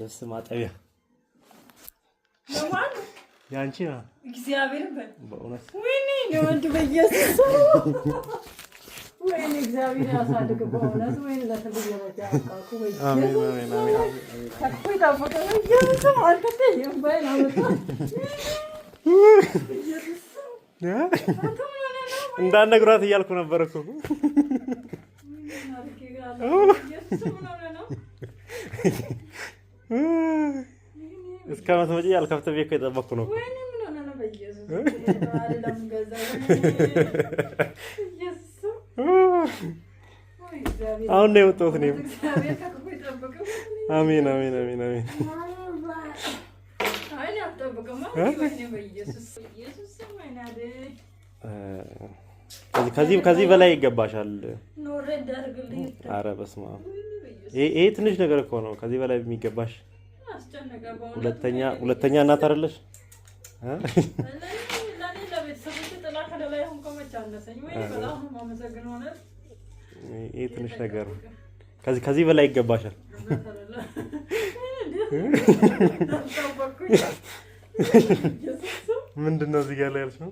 ልብስ ማጠቢያ። ለማን? ያንቺ ነው። እግዚአብሔር በል። በእውነት። ወይኔ ወንድ፣ በኢየሱስ፣ ወይኔ እግዚአብሔር ያሳድግ በእውነት። ወይኔ ለትልቅ ደረጃ ያብቃኩ። አሜን አሜን አሜን አሜን። ከክፉ ይጠብቅ። በኢየሱስ፣ አንተ ተይም በል አመጣ። ኢየሱስ፣ አንተ ምን ሆነህ ነው? እንዳትነግሯት እያልኩ ነበር እኮ። ኢየሱስ፣ ምን ሆነህ ነው? እስከ መትመጪ ያልከፍተ ቤት እኮ የጠበቅኩ ነው። ወይኔ ምን ሆነህ ነው? በኢየሱስ፣ ለምን ገዛ? ኢየሱስ ወይ እግዚአብሔር። አሁን ነው የወጣሁት እኔም። እግዚአብሔር ከክፉ ይጠብቅ። አሜን አሜን አሜን አሜን። አይ እኔ አልጠብቅም። ወይኔ በኢየሱስ፣ ኢየሱስ፣ ወይኔ አይደል። ከዚህ በላይ ይገባሻል። ኖሬ እንዳርግልኝ። አረ በስመ አብ፣ ይሄ ትንሽ ነገር እኮ ነው። ከዚህ በላይ የሚገባሽ አስጨነቀ በእውነት። ሁለተኛ እናት አይደለሽ? እ? ለእኔ ለቤተሰቦቼ ጥላ ከለላ የሆንከው መች አነሰኝ። ወይኔ በጣም ነው የማመሰግነው እውነት። ይሄ ትንሽ ነገር ነው። ከዚህ በላይ ይገባሻል። እውነት አይደለም። አልጠበቅኩኝ። ኢየሱስ። ምንድን ነው እዚህ ጋር ላይ ያልሽ ነው?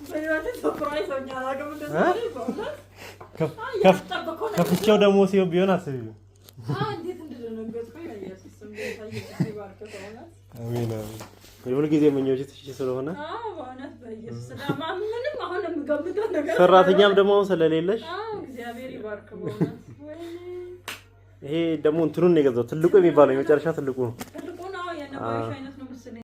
በህይወቴ surprise ሆኜ አላውቅም እንደዚህ በእውነት። ያልጠበቅከው ነገር። ከፍቼው ደግሞ ሲሆን ቢሆን አስቢው። እንዴት እንደደነገጥኩኝ፣ በኢየሱስ ስም። ጌታ ኢየሱስ ይባርክህ በእውነት። አሜን አሜን። የሁልጊዜ ምኞቴ ትሽ ስለሆነ። አዎ በእውነት፣ በኢየሱስ ምንም አሁን የምገምተው ነገር ሰራተኛም ደግሞ አሁን ስለሌለሽ። አዎ እግዚአብሔር ይባርክ በእውነት። ወይኔ። ይሄ ደግሞ እንትኑን ነው የገዛው፣ ትልቁ የሚባለው የመጨረሻ ትልቁ ነው። ትልቁ ነው የነባዮሽ አይነት